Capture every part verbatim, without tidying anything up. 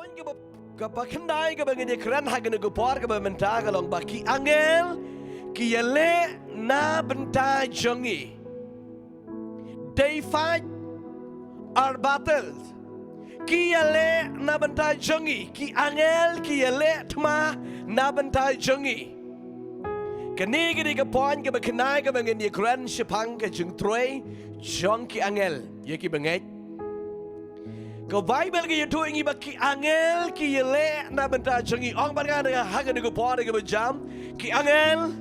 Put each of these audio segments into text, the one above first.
Kaba, kaba khyndai kaba ngin ïakren ha kane ka por kaba mynta ka long ba ki angel ki ïaleh na bynta jong ngi. They fight our battles. Ki ïaleh na bynta jong ngi, ki angel ki ïaleh thma na bynta jong ngi. Kane ka dei ka point kaba khyndai kaba ngin ïakren shaphang ka jingtrei jong ki angel ïa ki bangeit. Ka Baibl ka ïathuh ïa ngi ba ki angel ki ïaleh na bynta jong ngi. Ong bad nga ha kane ka por kaba jam, ki angel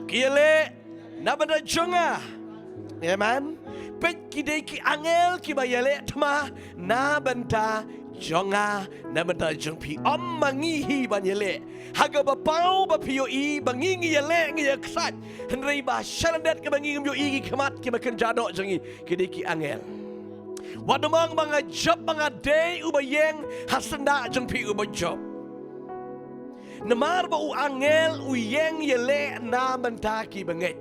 ki ïaleh na bynta jong nga. Amen. Peit, ki dei ki angel kiba ïaleh thma na bynta jong nga, na bynta jong phi. Ym ma ngi hi ban ïaleh. Ha kaba paw ba phi ïohi ba ngi ngi ïaleh, ngi ïaksaid, hynrei ba sha lyndet kaba ngi ngim ïohi ki khmat kiba kynja doh jong ngi, ki dei ki angel. Wat nym ong ba nga jop, ba nga dei uba ïeng ha syndah jong phi uba jop. Namar ba u angel u ïeng ïaleh na bynta ki bangeit.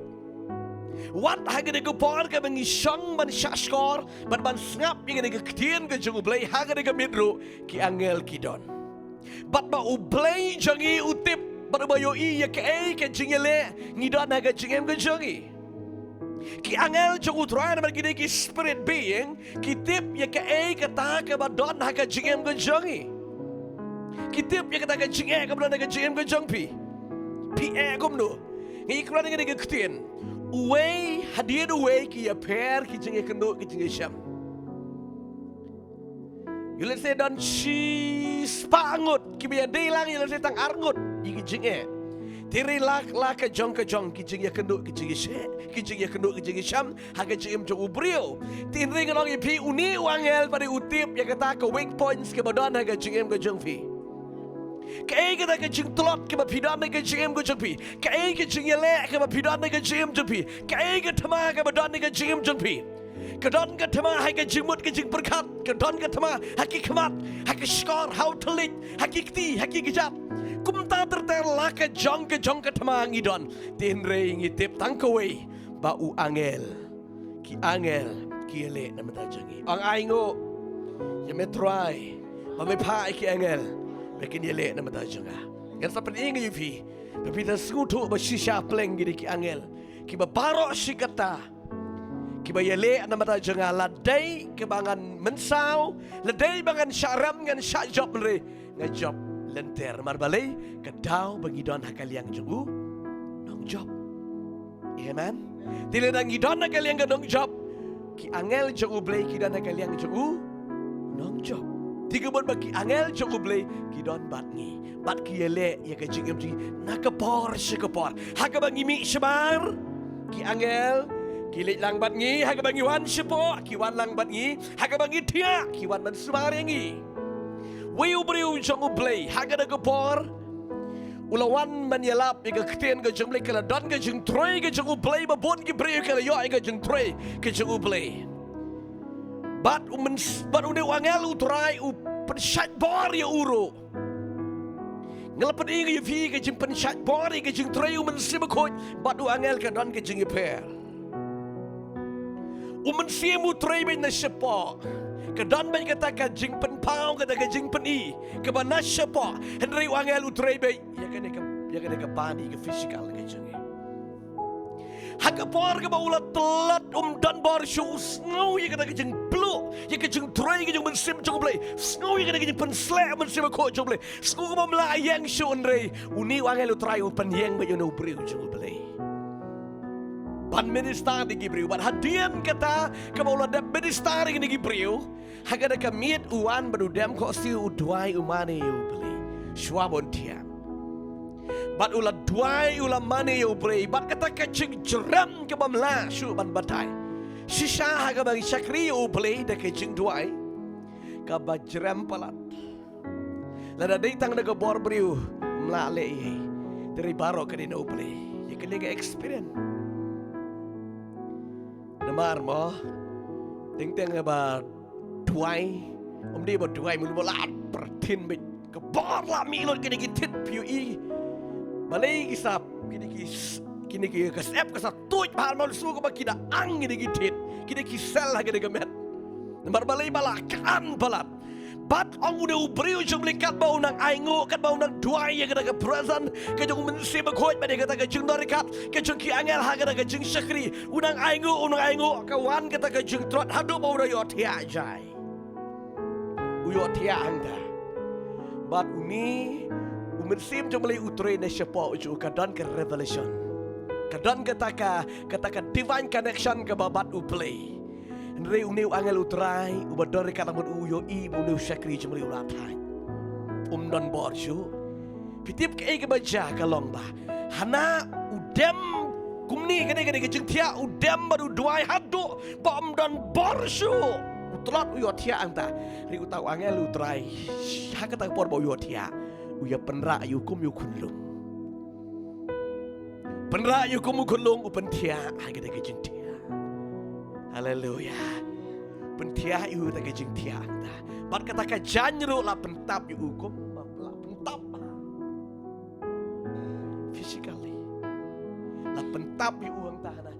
Wat ha kane ka por kaba ngi shong ban shahshkor bad ban sngap ïa kane ka ktien ka jong U Blei, ha kane ka miet ruh ki angel ki don. Bad ba U Blei jong ngi u tip bad uba ïohi ïa kaei ka jingïaleh ngi don ha ka jingim ka jong ngi. Ki angel jong U Trai namar ki dei ki spirit being, ki tip ïa kaei kata kaba don ha ka jingim ka jong ngi. Ki tip ïa kata ka jingeh kaba don ha ka jingim ka jong phi. Phi eh kumno? Ngi kren ïa kane ka ktien. Uwei hadien uwei ki ïapher ki jingïakynduh ki jingïashem. Ïa lehse don shispah ngut kiba ïadei lang ïa lehse tang ar ngut ïa ki jingeh. Te hynrei la, la ka jong ka jong ki jingïakynduh ki jingïashem, ki jingïakynduh ki jingïashem ha ka jingim jong u briew. Te hynrei ngan ong ïa phi, une u angel pat u tip ïa kata ka weak points kaba don ha ka jingim ka jong phi. Kaei kata ka jingtlot kaba phi don ha ka jingim ka jong phi? Kaei ka jingïaleh kaba phi don ha ka jingim jong phi? Kaei ka thma kaba don ha ka jingim jong phi? Ka don ka thma ha ka jingmut ka jingpyrkhat, ka don ka thma ha ki khmat, ha ka shkor, ha u thylliej, ha ki kti, ha ki kjat. Kumta ter ter la ka jong ka jong ka thma ngi don. Te hynrei ngi tip tang kawei, ba u angel, ki angel ki ïaleh na bynta jong ngi. Ong ai nguh ïa me Trai ba me phah ïa ki angel ba kin ïaleh na bynta jong nga. Ngan sa pyni ïa phi ba phi da sngewthuh ba shisha pleng ki dei ki angel kiba baroh shi katta kiba ïaleh na bynta jong nga, la dei kaba ngan mynsaw, la dei ba ngan shah rem, ngan shah jop, hynrei nga jop lynter. Namar balei? Ka daw ba ngi don ha ka liang jong u nongjop. Amen. Te lada ngi don ha ka liang ka nongjop, ki angel jong U Blei ki don ha ka liang jong u nongjop. Te ka mut ba ki angel jong U Blei ki don bad ngi, bad ki ïaleh ïa ka jingim jong ngi na ka por sha ka por. Ha kaba ngi mih shabar, ki angel ki leit lang bad ngi. Ha kaba ngi wan shapoh, ki wan lang bad ngi. Ha kaba ngi thiah, ki wan ban sumar ïa ngi. Wei u briew jong U Blei ha kata ka por u la wan ban ïalap ïa ka ktien ka jong U Blei, ka la don ka jingtrei ka jong U Blei, ba bun ki briew ki la ïoh ïa ka jingtrei ka jong U Blei. Bad u myn-, bad une u angel U Trai u pynshait bor ïa u ruh. Nga la pyni ïa phi ka jingpynshait bor ïa ka jingtrei U Mynsiem Bakhuid bad u angel, ka don ka jingïapher. U Mynsiem u trei beit na shapoh, ka don beit kata ka jingpynpaw, kata ka jingpyni kaba na shapoh, hynrei u angel u trei beit ïa kane ka, ïa kane ka body, ka physical ka jong ngi. Ha ka por kaba u la tlot, um don bor shuh, u sngew ïa kata ka jingpluh ïa ka jingtrei ka jong U Mynsiem jong U Blei, sngew ïa kata ka jingpynsleh U Mynsiem Bakhuid jong U Blei, sngew kaba um lah ïeng shuh, hynrei une u angel U Trai u pynïeng beit ïa une u briew jong U Blei ban minister ïa ki briew. Bad hadien kata kaba u la dep minister ïa kine ki briew, ha kata ka miet u wan bad u dem khohsiew, u duwai, u mane ïa U Blei shuwa ba un thiah. Bad u la duwai, u la mane ïa U Blei bad kata ka jingjrem kaba ym lah shuh ban batai. Shisha ha kaba ngi shakri ïa U Blei da ka jingduwai, kaba jrem palat. Lada dei tang da ka bor briew ym lah leh ei ei. Te hynrei baroh ka dei na U Blei. Ïa kane ka experience. Namar mo, teng teng ba duwai, ym dei ba duwai mulu ba la pyrthin beit, ka bor la mih lut, kine ki thied phi ïohi. Balei ki sa, kine ki s-, kine ki, ka syep ka sa tuid bha, mo, shu kaba ki da ang kine ki thied, kine ki sel ha kine ka met. Namar balei? Ba la khlaiñ palat. Bad ong une u briew jong U Blei katba u nang ainguh, katba u nang duwai ïa kata ka presence ka jong U Mynsiem Bakhuid bad ïa kata ka jingdon ryngkat ka jong ki angel ha kata ka jingshakri, u nang ainguh, u nang ainguh, ka wan kata ka jingtlot haduh ba u da ïohthiah jai. U ïohthiah hangta. Bad une u Mynsiem jong U Blei u trei na shapoh jong u, ka don ka revelation. Ka don kata ka, kata ka divine connection kaba bad U Blei. Hynrei une u angel U Trai uba don ryngkat lang bad u, u ïohi ba une u shakri jong U Blei u la thait. Um don bor shuh. Phi tip kaei kaba jia? Ka long ba hana u dem kumne, kane, kane ka jingthiah, u dem bad u duwai haduh ba um don bor shuh. U tlot, u ïohthiah hangta. Hynrei uta u angel U Trai, ha kata ka por ba u ïohthiah, u ïa pynrah ïa u kum ïa u khunlung. Pynrah ïa u kum u khunlung, u pynthiah ha kata ka jingthiah. Haleluya. Pynthiah ïa u ha kata ka jingthiah hangta. Bad kata ka jaiñ ruh la pyntap ïa u kum, la pyntap physically. La pyntap ïa u hangta hana.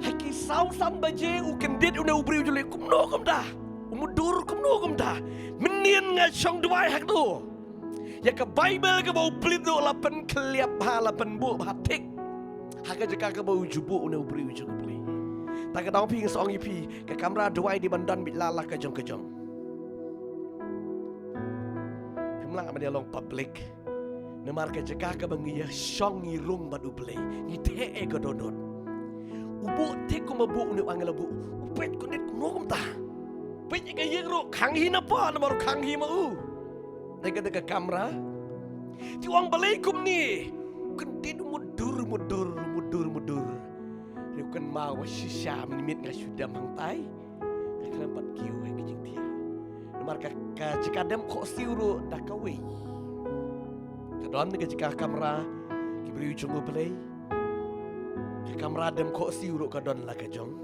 Ha ki saw san baje u kyndit une u briew jong U Blei, kumno kumta? U mutdur, kumno kumta? Mynnin nga shong duwai ha kto. Ïa ka Baibl kaba u plie ruh la pynkhylliap bha, la pynbuh bha thik ha ka jaka kaba u ju buh une u briew jong U Blei. Ta ka daw phi, nga sa ong ïa phi, ka kamra duwai dei ban don beit la la ka jong ka jong. Phim lah ban ïa long public. Namar ka jaka kaba ngi ïa shong ngi rung bad U Blei, ngi theh ïa ka dohnud. U buh thik kumba buh une u angel, u buh, u peit kyndit kumno kumta. Peit ïa ka ïing ruh khang hi na pdeng, namar khang hi ma u. Dei ka, dei ka kamra. Te u ong balei kumne? U kyndit, u mutdur, mutdur, mutdur, mutdur. Hynrei u kynmaw ba shisha mynmiet nga shu dem hangtai, nga khlem pat kiew ïa ka jingthiah. Namar ka, ka jaka dem khohsiew ruh da kawei. Ka don ka jaka kamra ki briew jong U Blei. Ka kamra dem khohsiew ruh ka don la ka jong.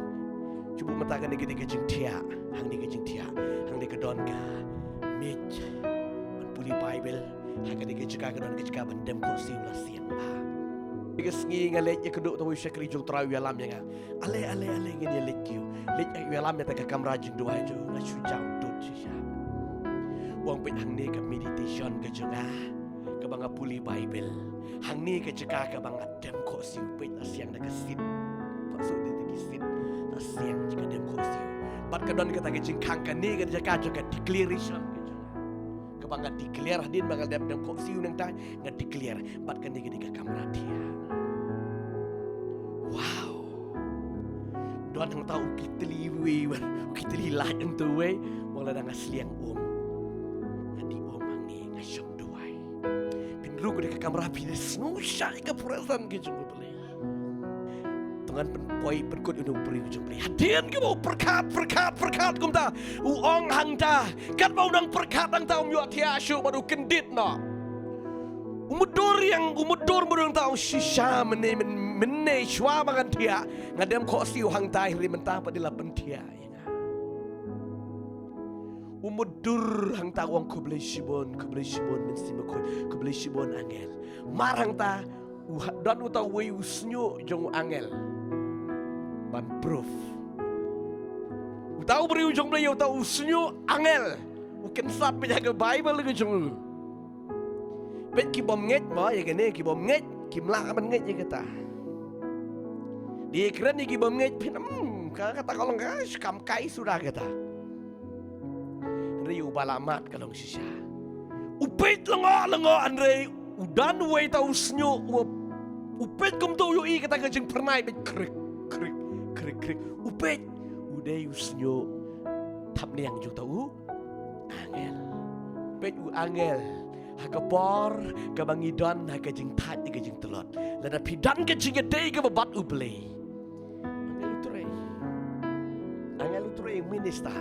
Shu buh mynta kane ka dei ka jingthiah, hangne ka jingthiah, hangne ka don ka miej ban pule Baibl, ha kane ka jaka ka don ka jaka ban dem khohsiew la siang bha. Ka sngi nga leit ïakynduh, uta u shakri jong U Trai u ïalam ïa nga. Ale, ale, ale, ngin ïa leit kiew. Leit ïalam ïa kata ka kamra jingduwai jong u, nga shu jaw dud shisha. U ong peit hangne ka meditation ka jong nga, kaba nga pule Baibl. Hangne ka jaka kaba nga dem khohsiew, peit la siang da ka seat. Khohsiew da ki seat, la siang jaka dem khohsiew. Bad ka don kata ka jingkhang, kane ka jaka jong ka declaration ka jong nga. Kaba nga declare hadien ba nga dep dem khohsiew nangta, nga declare. Bad kane ka dei ka kamra thiah. Wow. Don hangta u kitli wei, u kitli light hangta wei. Wan lada nga sliang um, nga die um hangne, nga shong duwai. Phin rung ha ka kamra, phin sngew shai ka presence ka jong U Blei. Te ngan pynpoi pynkut ïa une u briew jong U Blei. Hadien kaba u pyrkhat, pyrkhat, pyrkhat kumta, u ong hangta, katba u nang pyrkhat hangta um ïohthiah shuh bad u kyndit noh. U mutdur ïa nga, u mutdur, mutdur hangta, u ong shisha mynne, myn-, mynne shuwa ba ngan thiah, nga dem khohsiew hangta, hynrei mynta pat de la pynthiah ïa nga. U mutdur hangta, u ong khublei shibun, khublei shibun Mynsiem Bakhuid, khublei shibun angel. Mar hangta u ha-, don uta uwei u shñiuh jong u angel ban proof. Uta u briew jong U Blei, uta u shñiuh angel, u kynsat beit ha ka Baibl ka jong u. Peit ki bym ngeit mo, ïa kane ki bym ngeit, kim lah ban ngeit ïa kata. Dei kren ïa ki bym ngeit, phin, hmm, ka, kata ka long ka kam kai suda kata. Hynrei u ba la mad ka long shisha. U peit lyngngoh lyngngoh, hynrei u don uwei uta u shñiuh, u, u peit kumta u ïohi kata ka jingphyrnai, peit krik, krik, krik, krik. U peit, u dei u shñiuh thapniang jong uta u angel. Peit u angel, ha ka por kaba ngi don ha ka jingthait, ha ka jingtlot, lada phi don ka jingïadei kaba bad U Blei, angel u trei. Angel u trei, minister.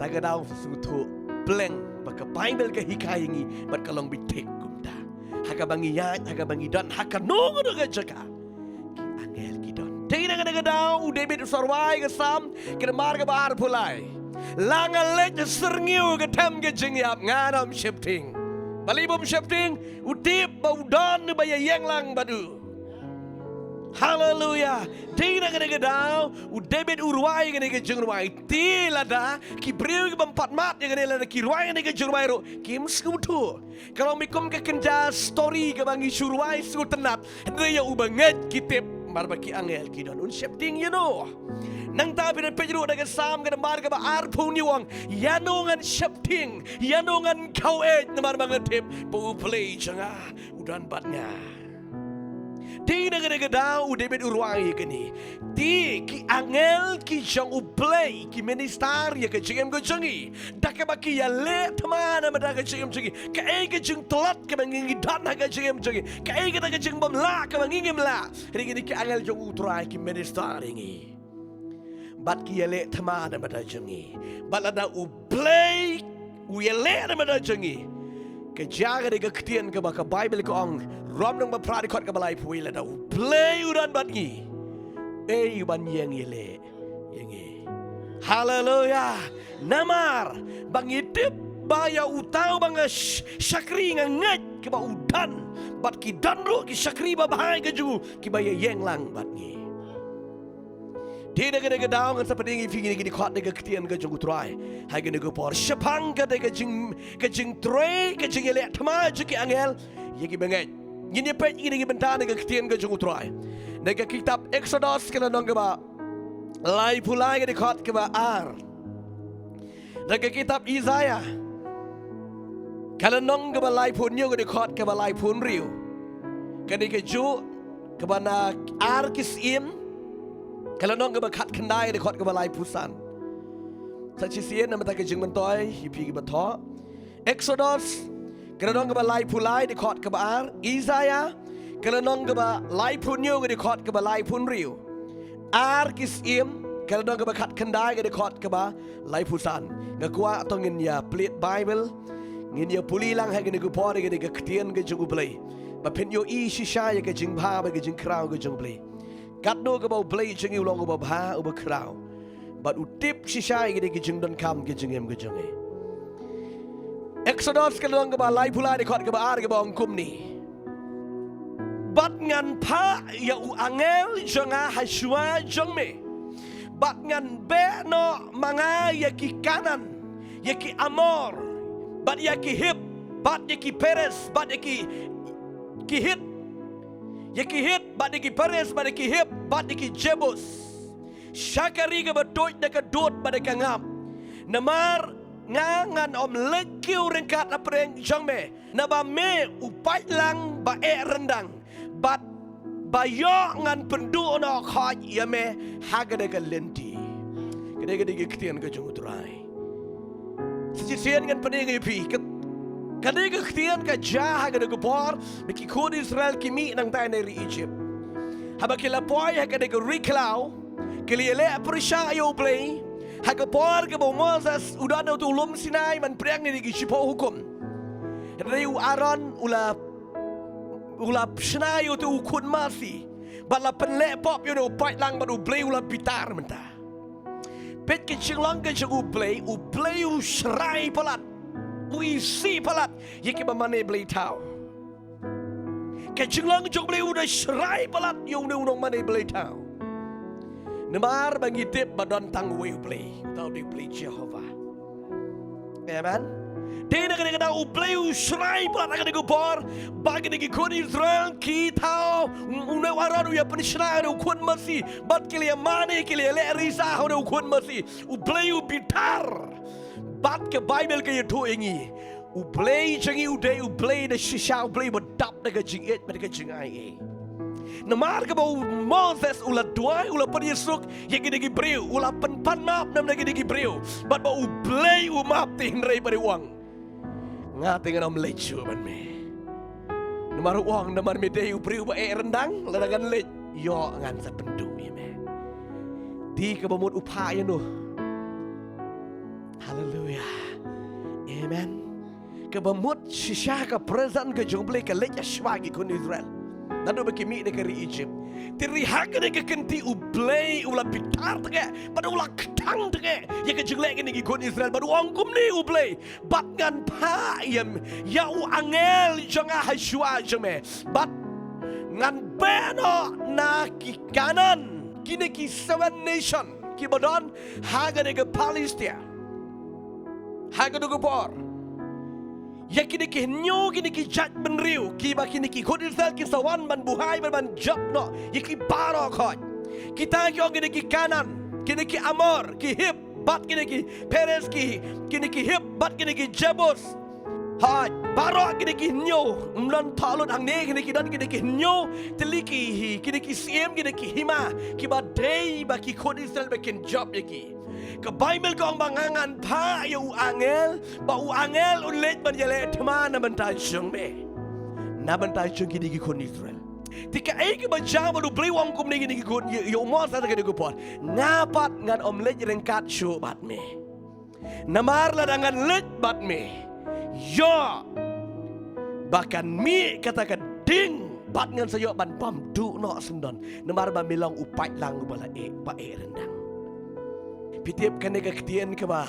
Ta ka daw sngewthuh pleng ba ka Baibl ka hikai ïa ngi bad ka long beit thik kumta. Ha kaba ngi ïaid, ha kaba ngi don, ha kano kano ka jaka, ki angel ki don. Te na kane ka daw u David u sa rwai ka Salm, ka dei mar kaba arphew lai. La nga leit ha syrngiew ka them ka jingïap, ngan ym sheptieng. Balei bym sheptieng? U tip ba u don uba ïaïeng lang bad u. Haleluya. Dei na kane ka daw u David u rwai kane ka jingrwai. Te lada ki briew ki bym pat mad ïa kane, lada ki rwai kane ka jingrwai ruh kim sngewthuh. Ka long mi kum ka kynja story kaba ngi shu rwai sngewtynnat. Hynrei ïa u bangeit ki tip namar ba ki angel ki don un sheptieng ïa no. Nangta phi dang peit ruh da ka Salm ka nambar kaba arphew hynñiew u ong, ïa no ngan sheptieng, ïa no ngan khaw eit, namar ba nga tip ba U Blei jong nga u don bad nga. Te na kane ka daw u David u rwai ïa kane. Te ki angel ki jong U Blei ki minister ïa ka jingim ka jong ngi. Da kaba ki ïaleh thma na bynta ka jingim jong ngi. Kaei ka jingtlot kaba ngi ngi don ha ka jingim jong ngi. Kaei kata ka jingbymlah kaba ngi ngim lah. Hynrei kine ki angel jong U Trai ki minister ïa ngi. Bad ki ïaleh thma na bynta jong ngi. Bad lada U Blei u ïaleh na bynta jong ngi. Ka jia ka dei ka ktien kaba ka Baibl ka ong, Rom lynnong ba phra dkhot kaba laiphew wei, lada U Blei u don bad ngi, ei u ban ïeng ïaleh ïa ngi. Haleluya. Namar ba ngi tip ba ïa uta uba nga sh-, shakri nga ngeit kaba u don, bad ki don ruh ki shakri babha ïa ka jong u kiba ïa ïeng lang bad ngi. Te na kane ka daw ngan sa pyni ïa phi kine ki dkhot na ka ktien ka jong U Trai ha kane ka por. Shaphang kata ka jing, ka jingtrei, ka jingïaleh thma jong ki angel ïa ki bangeit. Ngin ïa peit kine ki bynta na ka ktien ka jong U Trai. Na ka kitab Eksodos ka lynnong kaba laiphew lai ka dkhot kaba ar. Na ka kitab Isaïah ka lynnong kaba laiphew hynñiew ka dkhot kaba laiphew hynriew. Kane kajuh kaba na Ar Ki Syiem ka lynnong kaba khatkhyndai ka dkhot kaba laiphew san. Sa shisien na bynta ka jingmyntoi ïa phi kiba thoh. Eksodos ka lynnong kaba laiphew lai ka dkhot kaba ar. Isaïah ka lynnong kaba laiphew hynñiew ka dkhot kaba laiphew hynriew. Ar Ki Syiem ka lynnong kaba khatkhyndai ka dkhot kaba laiphew san. Nga kwah to ngin ïa plied Baibl, ngin ïa pule lang ha kane ka por ïa kane ka ktien ka jong U Blei, ba phin ïohi shisha ïa ka jingbha bad ka jingkhraw ka jong U Blei. Katno kaba U Blei jong ngi u long uba bha, uba khraw. Bad u tip shisha ïa kine ki jingdonkam ki jingim ki jong ngi. Eksodos ka lynnong kaba laiphew lai ka dkhot kaba ar kaba ong kumne. Bad ngan phah ïa u angel jong nga ha shuwa jong me. Bad ngan beh noh ma nga ïa ki Kanaan, ïa ki Amor, bad ïa ki Hit, bad ïa ki Peres, bad ïa ki, ki Hit, ïa ki Hit, bad ïa ki Peres, bad ïa ki Hiv, bad ïa ki Jebus. Sha ka ri kaba tuid da ka dud bad da ka ngap. Namar nga ngan ym leit kiew ryngkat hapdeng jong me. Naba me u paidlang ba eh ryndang. Bad ba ïoh ngan pynduh noh khot ïa me ha kane ka lynti. Kane ka dei ka ktien ka jong U Trai. Sa shisien ngan pyni ïa phi. Ka, kane ka ktien ka jia ha kane ka por ba ki khun Israel ki mih nangtai na ri Egypt. Haba ki la poi ha kane ka ri khlaw, ki la ïaleh pyrshah ïa U Blei. Ha ka por kaba u Moses u don ha uto u lum Sinai ban pdiang ïa ki shiphew hukum. Hynrei u Aaron u la, u la shna ïa uto u khun masi. Bad la pynleh pop ïa uno u paidlang bad U Blei u la bitar mynta. Peit ka jinglong ka jong U Blei, U Blei u shrai palat, u isih palat ïa kiba mane blei thaw. Ka jinglong jong U Blei u da shrai palat ïa une u nongmane blei thaw. Namar ba ngi tip ba don tang uwei U Blei, uta u dei U Blei Jehobah. Amen. Te na kane ka daw U Blei u shrai palat ha kane ka por ba kine ki khun Israel ki thaw, une u Aaron u ïa pynshna ïa une u khun masi, bad ki la ïa mane, ki la ïa leh risa ha une u khun masi. U Blei u bitar. Bad ka Baibl ka ïathuh ïa ngi, U Blei jong ngi u dei U Blei da shisha, U Blei ba dap da ka jingïeit bad ka jingai. Namar kaba u Moses u la duwai, u la pynïasuk ïa kine ki briew, u la pynpan map na kine ki briew. Bad ba U Blei u map te, hynrei ba u ong, nga te ngan ym leit shuh bad me. Namar u ong, namar me dei u briew ba eh ryndang, lada ngan leit, ïoh ngan sa pynduh ïa me. Te kaba mut u phah ïa no. Haleluya. Amen. Kaba mut shisha ka presence ka jong U Blei ka leit shuwa ki khun Israel. Naduh ba ki mih na ka ri Egypt. Te hynrei ha kane ka kynti U Blei u la bitar tnga, bad u la kthang tnga ïa ka jingleh kine ki khun Israel, bad u ong kumne U Blei, bad ngan phah ïa, ïa u angel jong nga ha shuwa jong me. Bad Ngan beh noh na ki Kanan, kine ki seven nation kiba don ha kane ka Palestia. Ha kane ka por, ïa kine ki hynñiew, kine ki jait bynriew kiba kine ki khun Israel kin sa wan ban buhai, ban, ban jop noh ïa ki baroh khoit. Kita ki ong kine ki Kanan, kine ki Amor, ki Hit, bad kine ki Peres, ki, kine ki Hit bad kine ki Jebus. Hooid, baroh kine ki hynñiew, ym don thoh lut hangne, kine ki don kine ki hynñiew tylli ki, kine ki syiem, kine ki hima, kiba dei ba ki khun Israel ba kin jop ïa ki. Ka Baibl ka ong ba nga ngan phah ïa u angel, ba u angel un leit ban ïaleh thma na bynta jong me, na bynta jong kine ki khun Israel. Te kaei kaba jia ba U Blei u ong kumne ïa kine ki khun, ïa, ïa u Moses ha kane ka por: Nga pat ngan ym leit ryngkat shuh bad me. Namar lada ngan leit bad me, ïoh ba kan mih kata ka ding bad ngan sa ïoh ban bam duh noh syndon, namar ba me long u paidlang uba la eh, ba eh ryndang. Phi tip, kane ka ktien kaba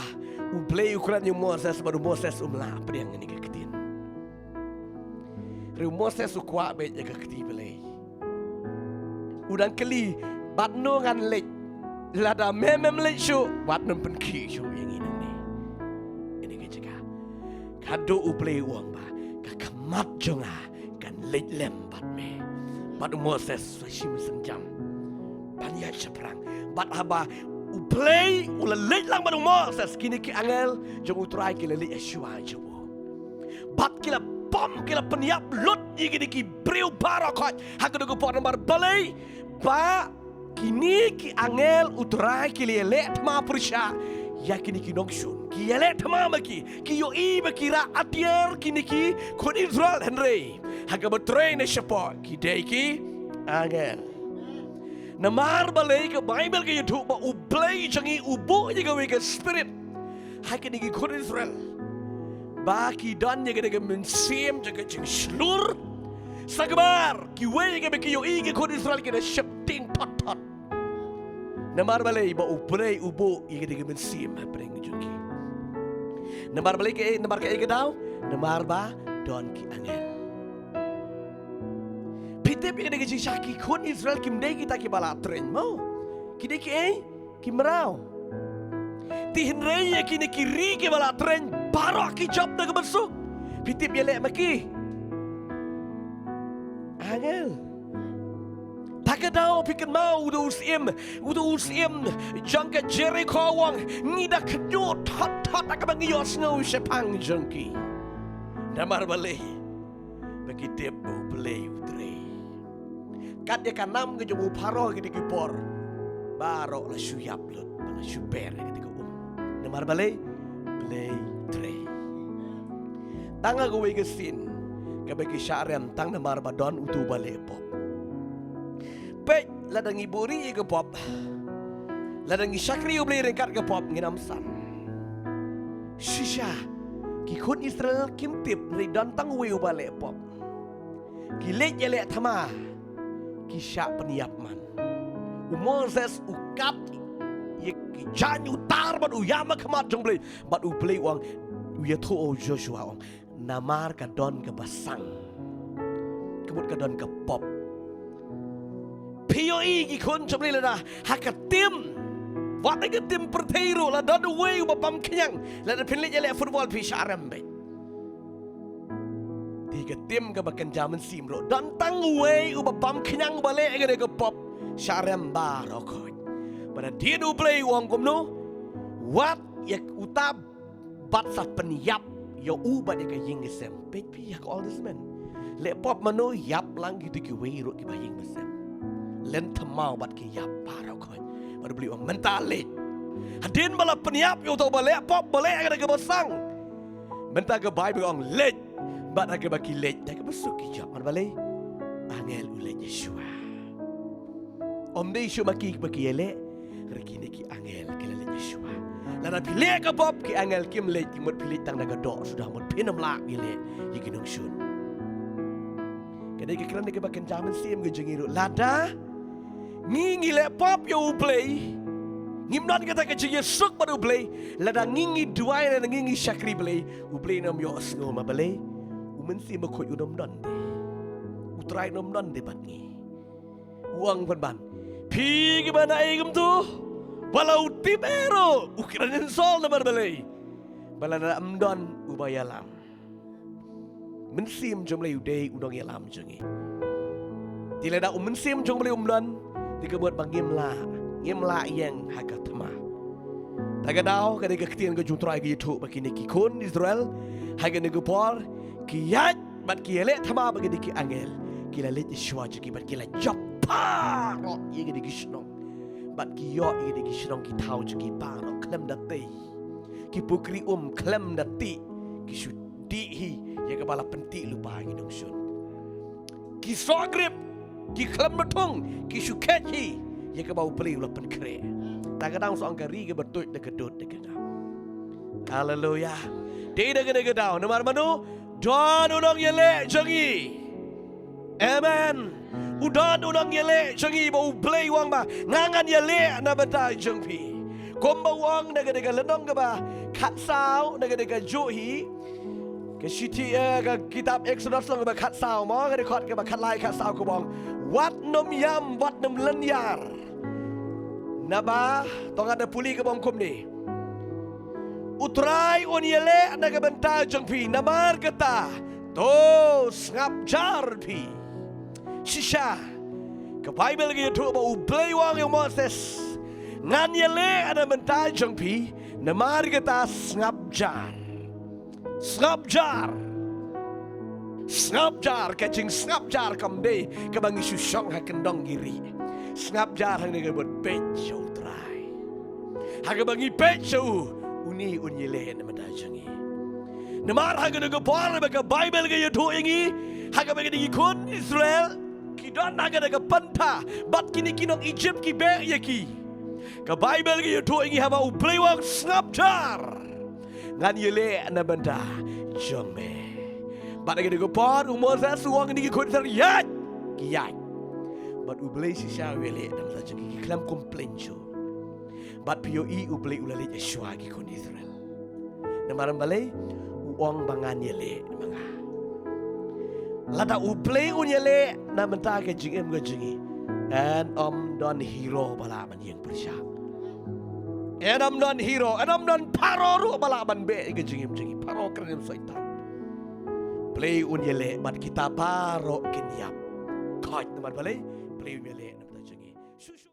U Blei u kren ïa u Moses, bad u Moses um lah pdiang kane ka ktien. Hynrei u Moses u kwah beit ïa ka kti Blei. U dang kylli, bad no ngan leit? Lada me mem leit shuh, wat nym pynkhih shuh ïa ngi nangne. Kane ka jaka. Haduh U Blei u ong ba, ka khmat jong nga kan leit lem bad me. Bad u Moses sa shim synjam ban ïaid shaphrang. Bad haba U Blei u la leit lang bad u Moses, kine ki angel jong U Trai ki la leit shuwa jong u. Bad ki la bom, ki la pynïap lut ïa kine ki briew baroh khoit ha kane ka por. Namar balei? Ba kine ki angel U Trai ki la ïaleh thma pyrshah ïa kine ki nongshun. Ki ïaleh thma ma ki, ki ïohi ba ki rah atiar kine ki khun Israel, hynrei ha kaba trei na shapoh ki dei ki angel. Namar balei? Ka Baibl ka ïathuh ba U Blei jong ngi u buh ïa kawei ka spirit ha kine ki khun Israel, ba ki don ïa kane ka mynsiem jong ka jingshlur. Sa kaba ar, kiwei kiba ki ïohi ki khun Israel ki da sheptieng thot thot. Namar balei? Ba U Blei u buh ïa kane ka mynsiem hapdeng jong ki. Namar balei? Kaei, namar kaei ka daw? Namar ba don ki angel. Phi tip, ïa kane ka jingshisha, ki khun Israel kim dei kita kiba la tren mo. Ki dei kiei? Ki mraw. Te hynrei ïa kine ki ri kiba la tren, baroh ki jop da kaba suk. Phi tip ïaleh ma ki? Angel. Ta ka daw phi kynmaw, uto u syiem, uto u syiem jong ka Jerikho u ong, ngi da khynñiuh thot thot ha kaba ngi ïohsngew shaphang jong ki. Namar balei? Ba ki tip ba U Blei u trei. Kat ïa ka nam ka jong u Pharaoh ha kine ki por, baroh la shu ïap lut, ba la shu ber ha kine ki um. Namar balei? Blei u trei. Tang ha kawei ka sien kaba ki shah rem tang namar ba don uto uba leh pop. Peit, lada ngi buhrieh ïa ka pop, lada ngi shakri U Blei ryngkat ka pop, ngin ym san. Shisha, ki khun Israel kim tip, hynrei don tang uwei uba leh pop. Ki leit ïaleh thma, ki shah pynïap man. U Moses u kat ïa ki jaiñ, u tar bad u ïam ha khmat jong U Blei, bad U Blei u ong, u ïathuh ha u Joshua u ong, namar ka don ka basang. Ka mut ka don ka pop. Phi ïohi ki khun jong U Blei lada ha ka team, wat ha ka team pyrthei ruh, la don uwei uba bam khñiang, lada phin leit ïaleh football phi shah rem beit. Te ka team kaba kynja mynsiem ruh, don tang uwei uba bam khñiang uba leh kane ka pop, shah rem baroh khoit. Bad hadien U Blei u ong kumno? Wat ïa uta bad sa pynïap ïa u bad ïa ka ïing ka sem. Peit phi ha ka Old Testament. Leh pop mano, ïap lang kito kiwei ruh kiba ïing ba sem. Len thymmai bad ki ïap baroh khoit. Bad U Blei u ong mynta leit. Hadien ba la pynïap ïa uta uba leh pop, ba leh kane ka basang, mynta ka Baibl ka ong leit. Bad ha kaba ki leit, da kaba suk ki jop. Namar balei? Angel u leit shuwa. Ym dei shuh ma ki ba ki ïaleh, hynrei kine ki angel ki la leit shuwa. Lada phi leh ka pop, ki angel kim leit, ki mut phi leit tang da ka doh suda, mut phin ym lah ïaleh ïa ki nongshun. Ka dei ka kren kaba kynja mynsiem ka jong ngi ruh. Lada ngi ngi leh pop ïa U Blei, ngim don kata ka jingïasuk bad U Blei, lada ngi ngi duwai, lada ngi ngi shakri Blei, U Blei un ym ïohsngew. Ma balei? U Mynsiem Bakhuid un ym don te. U Trai un ym don dei bad ngi. U ong pynban, phi kiba na ei kumto, ba la u tip eh ruh u kren ïa u Saul namar balei? Ba lada ym don uba ïalam, Mynsiem jong U Blei u dei u nongïalam jong ngi. Te lada u Mynsiem jong U Blei um don, te ka mut ba ngim lah, ngim lah ïeng ha ka thma. Ta ka daw ka dei ka ktien ka jong U Trai ka ïathuh ba kine ki khun Israel ha kane ka por ki ïaid bad ki ïaleh thma bad kine ki angel, ki la leit shuwa jong ki bad ki la jop baroh ïa kine ki shnong, bad ki ïoh ïa kine ki shnong ki thaw jong ki baroh khlem da tei, ki pukri um khlem da tih, ki shu dih hi ïa kaba la pyntih lypa ki nongshun. Ki soh grip, ki khlem da thung, ki shu kheit hi ïa kaba U Blei u la pynkhreh. Ta ka daw sa ong ka ri kaba tuid da ka dud da ka ngap. Haleluya. Dei da kane ka daw namar mano? Don u nongïaleh jong ngi. Amen. U don u nongïaleh jong ngi ba U Blei u ong ba nga ngan ïaleh na bynta jong phi. Kumba u ong na kane ka lynnong kaba khatsaw, na kane ka juh hi, ka shithi, eh, ka kitab Exodus lynnong kaba khatsaw mo, ka dkhot kaba khatlai khatsaw kaba ong, wat nym ïam, wat nym lynñiar. Naba, to nga da pule kaba ong kumne. U Trai un ïaleh na ka bynta jong phi, namar kata, to sngap jar phi. Shisha, ka Baibl ka ïathuh ba U Blei u ong ïa u Moses, ngan ïaleh na bynta jong phi, namar kata sngap jar. Sngap jar. Sngap jar, ka jingsngap jar kam dei kaba ngi shu shong ha kyndong ki ri. Sngap jar hangne ka mut peit sha U Trai. Ha kaba ngi peit sha u, une un ïaleh na bynta jong ngi. Namar ha kane ka por ba ka Baibl ka ïathuh ïa ngi, ha kaba kine ki khun Israel ki don ha kane ka pantha bad kine ki nong Egypt ki beh ïa ki. Ka Baibl ka ïathuh ïa ngi haba U Blei u ong sngap jar, ngan ïaleh na bynta jong me. Bad ha kane ka por u Moses u ong ïa kine ki khun Israel ïaid, ki ïaid. Bad U Blei shisha u ïaleh na bynta jong ki, ki khlem complain shuh. Bad phi ïohi U Blei u la leit shuwa ki khun Israel. Namar balei? U ong ba ngan ïaleh ma nga. Lada U Blei un ïaleh na bynta ka jingim ka jong ngi, yn ym don hero ba lah ban ïeng pyrshah. Yn ym don hero, yn ym don Pharaoh ruh ba lah ban beh ka jingim jong ngi. Pharaoh kren ïa u Soitan. Blei un ïaleh bad kita baroh kin ïap. Khot namar balei? Blei un ïaleh na bynta jong ngi. Shu shu